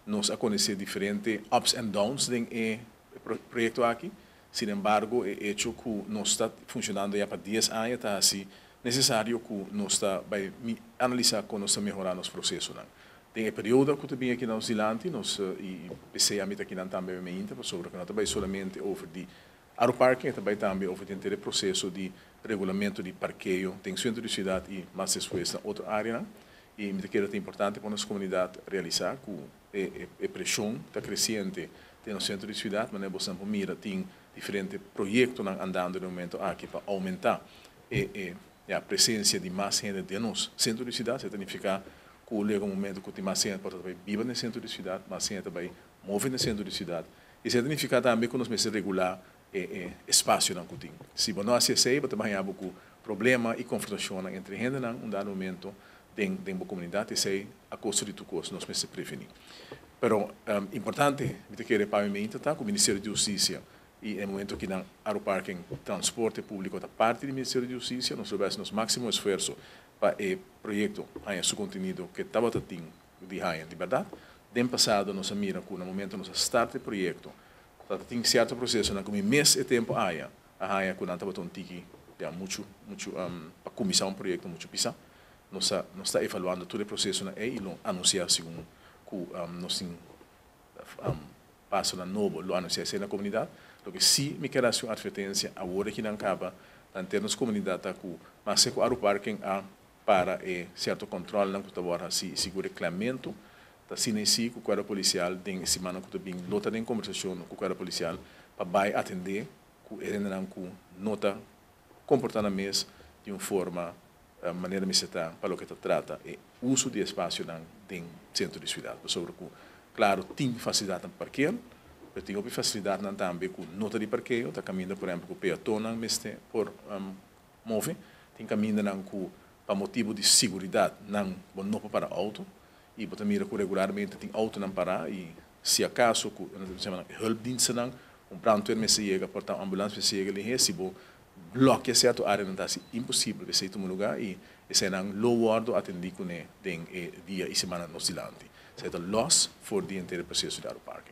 Nos a konosé diferente ups and downs den e proyekto aki. Sin embargo, e hecho ku nos ta funshonando ya pa 10 aña ta asina nesesario ku nos ta bai analisá kon nos ta mehorá nos prosesonan. Den e periodo ku ta bin aki nos dilanti, nos i p'esei ami ta aki nan tambe mainta, pasobra ku no ta bai solamente over di Aruparking, ta bai tambe over di henter e proseso di regulamento di parkeo den sentro di siudat i mas despues na otro áreanan. I mi ta kere ta importante pa nos komunidat realisá ku e preshon ta kresiente den nos sentro di siudat. Manera boso nan por mira, tin diferente proyektonan andando den e momento aki pa oumentá e presensia di mas hende den nos sentro di siudat. Esei ta nifiká ku llega un momento ku tin mas hende por ta bai biba den sentro di siudat, mas hende ta bai move den sentro di siudat. Esei ta nifiká tambe ku nos mester regulá e espasionan ku tin. Si bo no hasi esei, bo ta haña bo ku problema i konfrontashonnan entre hendenan un dado momento den bo komunidat. Esei a kosto di tur kos nos mester prevení. Pero importante mi ta kere pa mi mente ta ku Ministerio di Hustisia i e momento akinan Aruparking Transporte Públiko ta parti di Ministerio di Hustisia, nos lo hasi nos máksimo esfuerso pa e proyekto haña su kontenido ku tabata tin di haña di bèrdat. Den pasado nos a mira ku na momento nos a start e proyekto, tin sierto prosesonan ku mi mes e tempu aya a haña ku nan tabata un tiki ya muchu muchu pa kuminsá un proyekto muchu pisá. Nos ta evaluando tur e prosesonan ei i lo anunsiá segun ku nos tin pasonan nobo, lo anunsiá esei na komunidat. Loke sí mi ker hasi un atvertensia awor aki nan kaba na henter nos komunidat ta ku maske ku Aruparking a para e sierto kòntròlnan ku ta wòrdu hasi i sigur e klèmentu ta asina i si ku kuerpo polisial den e simannan ku ta bin lo ta den kombersashon ku kuerpo polisial pa bai atendé ku e hendenan ku no ta komportá nan mes di un forma manera mester ta pa loke ta trata e uso di espasionan den sentro di siudat. Pasobra ku klaro tin fasilidatnan pa parker, pero tin hopi fasilidatnan tambe ku no ta di parkeo, ta kaminda por ehèmpel ku peatonnan mester por move, tin kamindanan ku pa motibu di siguridat nan bo no por para outo i bo ta mira ku regularmente tin outonan pará i si akaso ku hulpdienstennan, un brandweer mester yega, por ta un ambulans mester yega lihé, si bo blòkia sierto áreanan ta hasi imposibel pa esei tuma lugá i eseinan lo wòrdu atendí kuné den e dia i semana nos dilanti. Esei ta lòs for di henter e proseso di Aruparking.